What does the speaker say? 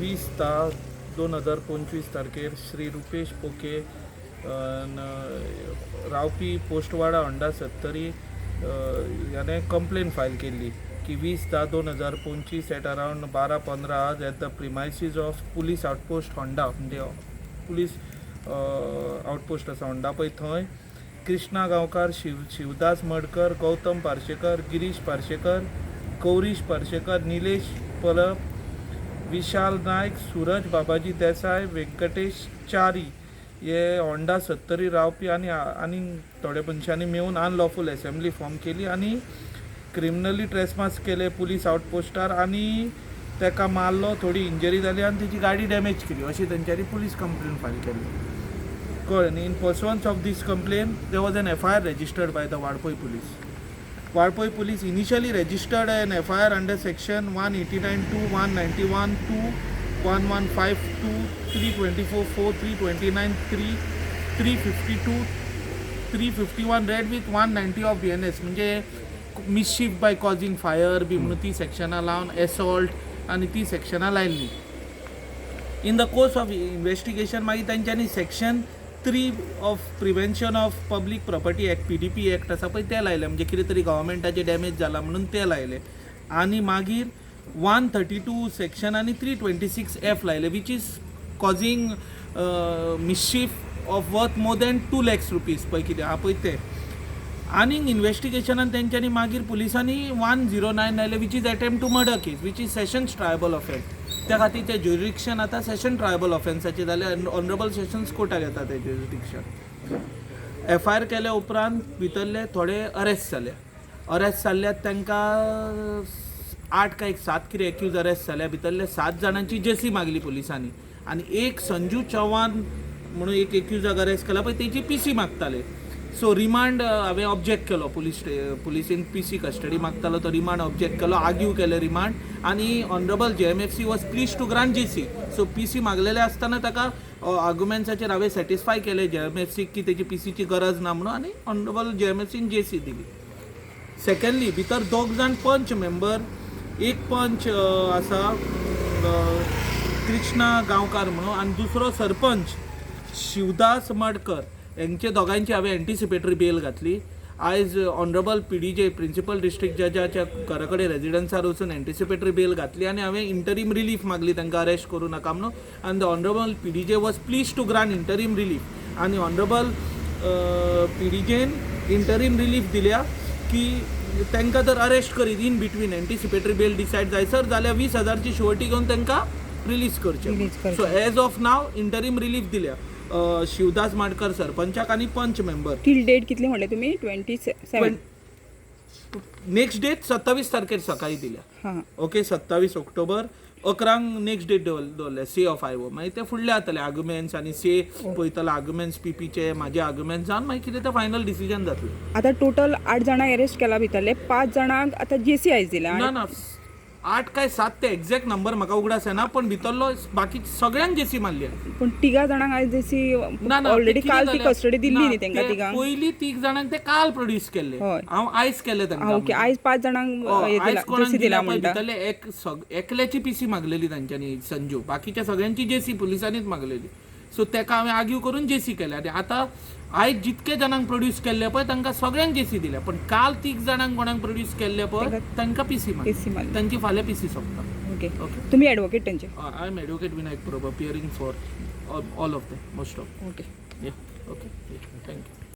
20/10/2025 तारखेर श्री रुपेश पोके रावपी पोस्टवाडा होंडा सत्तरी ह्याने कंप्लेन फायल केल्ली की 20/10/2025 at around 12:15 hours at the premises of police outpost Honda, म्हणजे पुलीस आउटपोस्ट आसा होंडा पळय थंय, कृष्णा गांवकार, शिवदास मडकर, गौतम पार्शेकर, गिरीश पार्शेकर, गौरीश पार्शेकर, निलेश परब, विशाल नायक, सूरज बाबाजी देसाय, व्यंकटेश च्यारी हे होंडा सत्तरी रावपी आनी आनी थोड्या मनशांनी मेळून अनलॉफूल एसेंब्ली फॉर्म केली आनी क्रिमिनली ट्रेसपास केले पुलीस आउटपोस्टार आनी ताका मारलो, थोडी इंजरी जाली आनी तेजी गाडी डॅमेज केली अशी तेंच्यांनी पुलीस कंप्लेन फायल केली. कळ्ळें न्ही? In pursuance of this complaint, there was an FIR registered by the Valpoi Police. Valpoi Police initially registered an FIR under section 189(2), 191(2), 115(2), 324(4), 329(3), 352, 351 read with 190 of BNS, म्हणजे मिसशीफ बाय कॉजिंग फायर बी म्हणून ती सेक्शनां लावन, assault आनी ती सेक्शनां लायल्ली. In the course of investigation मागीर तेंच्यांनी section 3 of Prevention of Public Property Act, PDP Act आसा पळय, ते लायले, म्हणजे कितें तरी गव्हर्मेंटाचें डॅमेज जाला म्हणून ते लायले आनी मागीर 132 सेक्शन आनी 326F लायले, which is causing mischief of worth more than ₹2 lakhs पळय कितें आहा पळय तें. आनीक इन्वेस्टिगेशनान तेंच्यांनी मागीर पुलिसांनी 109 लायले, which is attempt to murder case, which is sessions triable offence. त्या खातीर तें ज्युरिडिक्शन आतां सेशन ट्रायबल ऑफेन्साचें जालें. ऑनरेबल सेशन्स कोर्टाक येता तें ज्युरिडिक्शन. एफआयआर केल्या उपरांत भितरले थोडे अरेस्ट जाले. अरेस्ट जाल्ल्यात तांकां आठ काय सात कितें एक्यूज अरेस्ट जाल्या. भितरले सात जाणांची जेसी मागली पुलिसांनी आनी एक संजू चव्हाण म्हणून एक एक्युजाक अरेस्ट केला पळय, तेजी पीसी मागताले. सो रिमांड हांवें ऑब्जेक्ट केलो. पुलिसीन पीसी कस्टडी मागतालो तो रिमांड ऑब्जेक्ट केलो, आर्ग्यू केले रिमांड आनी Honourable JMFC was pleased to grant JC. So PC मागलेले आसतना ताका आर्ग्युमेंट्साचेर हांवें सॅटिस्फाय केले जेएमएफसी की तेजी पीसीची गरज ना म्हणून आनी ऑनरेबल जेएमएफसीन जेसी दिली. सेकंडली, भितर दोग जाण पंच मेंबर, एक पंच आसा कृष्णा गांवकार म्हणून आनी दुसरो सरपंच शिवदास मडकर, हेंचे दोगांयची हांवें एंटिसिपेटरी बेल घातली. आयज honourable PDJ, principal district जजाच्या घरा कडेन रेजिडन्सार वचून एंटिसिपेटरी बेल घातली आनी हांवें इंटरीम रिलीफ मागली, तांकां अरेस्ट करूं नाका म्हणून, आनी the Honourable PDJ was pleased to grant interim relief. आनी ऑनरेबल पीडीजेन इंटरीम रिलीफ दिल्या की तांकां जर अरेस्ट करीत in between anticipatory bail decide जायसर जाल्यार 20,000ची शुअरिटी घेवन तांकां रिलीज करचें. रिलीज करचें. So as of now interim relief दिल्या शिवदास माडकर सरपंचाक आनी पंच मेंबर. टील डेट कितली म्हणले तुमी? 27? नेक्स्ट डेट 27 तारखेर सकाळी दिल्या. ओके, 27 ऑक्टोबर 11क नेक्स्ट डेट दवरल्या से ऑफ आयओ. मागीर ते फुडले जातले आर्ग्युमेंट्स आनी से पळयतलो, आर्ग्युमेंट्स पीपीचे, म्हाजे आर्ग्युमेंट्स जावन मागीर कितें तें फायनल डिसिजन जातलें. आता टोटल आठ जाणांक अरेस्ट केला, भितरले पांच जाणांक आतां जेसी आयज दिल्या. ना ना, आठ काय सात ते एक्झॅक्ट नंबर म्हाका उगडास येना, पण भितरलो बाकी सगळ्यांक जेसी मारली. पूण तिगा जाणांक आयज जेसी ना ना ऑलरेडी ते कितें काल ती जालें? कस्टडी दिल्ली ना, न्ही तांकां ते तिगांक? पयलीं तीग जाणांक ते काल प्रोड्यूस केल्ले. हांव आयज केले तांकां. ओके, आयज पांच जाणांक हय, हे आयज दिला, कोणाक जेसी दिल्या दिला पळय म्हणटा. भितरले एक एकल्याची पीसी मागलेली तांच्यांनी, संजू. बाकीच्या सगळ्यांची जेसी पुलिसांनीच मागलेली. सो तेका हांवें आर्ग्यू करून जेसी केल्या आनी आतां आयज जितके जाणांक प्रोड्यूस केल्ले पळय, तांकां सगळ्यांक जेसी दिल्या, पण काल तीग जाणांक कोणाक प्रोड्यूस केल्ले पळय, तांकां पीसी मागली. पीसी मारली. तांची फाल्यां पीसी सोंपता. ओके. ओके. तुमी एडवोकेट तेंचे? I am Advocate Vinayak Parab, appearing for all of them, most of. Okay. Okay, thank you.